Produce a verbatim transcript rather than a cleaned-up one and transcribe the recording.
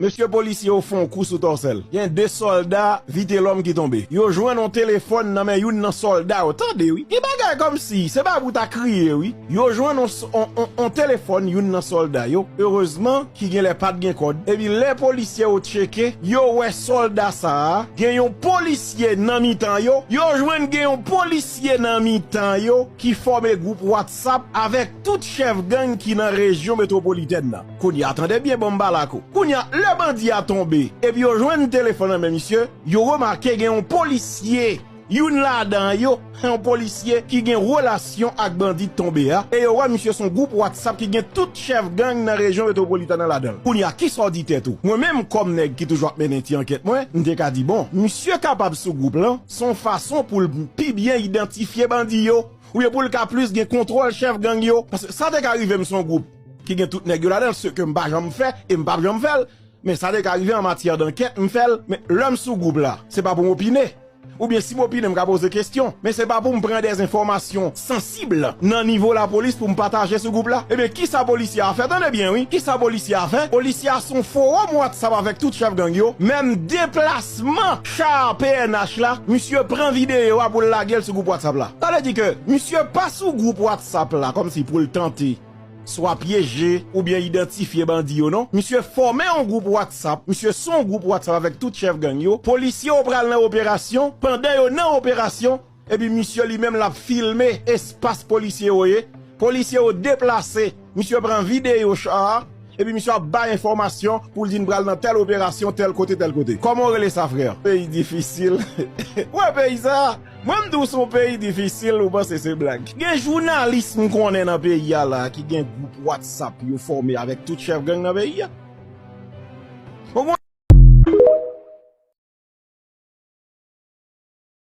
Mesye polisye yo fè yon kou sou Tòsèl. Gen de sòlda Vitelòm ki tonbe. Yo jwenn yon telefòn nan men youn nan sòlda yo. Tande wi. Gen bagay kòmsi, se pa pou ta kriye wi. Yo jwenn yon, s- yon, yon, yon telefòn youn nan sòlda yo. Erezman, ki genlè pa t gen kòd. Epi lè polisye yo tcheke, yo wè sòlda sa a, gen yon polisye nan mitan yo. Yo jwenn gen yon polisye nan mitan yo ki fòme gwoup WhatsApp avèk tout chèf gang ki nan rejyon metwopolitèn nan. Kounye a, tande byen, bon, m ba lakou. Kounye a, lè bandi a tonbe, epi yo jwenn telefòn nan men misye, yo remake gen yon polisye, youn ladan yo, yon polisye ki gen relasyon ak bandi tonbe a, e yo wè misye se yon gwoup WhatsApp ki gen tout chèf gang nan rejyon metwopolitèn nan ladan l. Kounye a, kisa w di tèt ou? Mwen menm, kòm nèg ki toujou ap mennen ti ankèt mwen, m te ka di, bon, misye kapab sou gwoup lan, se yon fason pou l pi byen idantifye bandi yo, oubyen pou l ka plis gen kontwòl chèf gang yo. Paske sa te ka rive m se yon gwoup ki gen tout nèg yo ladan l, se ke m pa janm fè, e m p ap janm fè l. Men sa te ka rive an matyè dankèt, m fè l. Men lè m sou gwoup la, se pa pou m opine. Oubyen si m opine, m ka poze kesyon. Men se pa pou m pran de enfòmasyon sansib nan nivo lapolis pou m pataje sou gwoup la. Ebyen, kisa polisye a fè? Tande byen, wi. Kisa polisye a fè? Polisye a se yon fowòm WhatsApp avèk tout chèf gang yo. Menm deplasman cha P N H la, misye pran videyo a pou l lage l sou gwoup WhatsApp la. Sa vle di ke misye pa sou gwoup WhatsApp la kòmsi pou l tante swa pyeje oubyen idantifye bandi yo, non. Misye fòme yon gwoup WhatsApp, misye se yon gwoup WhatsApp avèk tout chèf gang yo. Polisye yo pral nan operasyon, pandan yo nan operasyon, epi misye li menm l ap filme espas polisye yo ye. Polisye yo deplase, misye pran videyo cha a, epi misye ap bay enfòmasyon pou l di n pral nan tèl operasyon, tèl kote, tèl kote. Kòman w rele sa, frè? Peyi difisil. Ou wè peyi sa? Mwen m di w se yon peyi difisil, ou panse se blag. Gen jounalis m konnen nan peyi a la ki gen gwoup WhatsApp yo fòme avèk tout chèf gang nan peyi a. Ou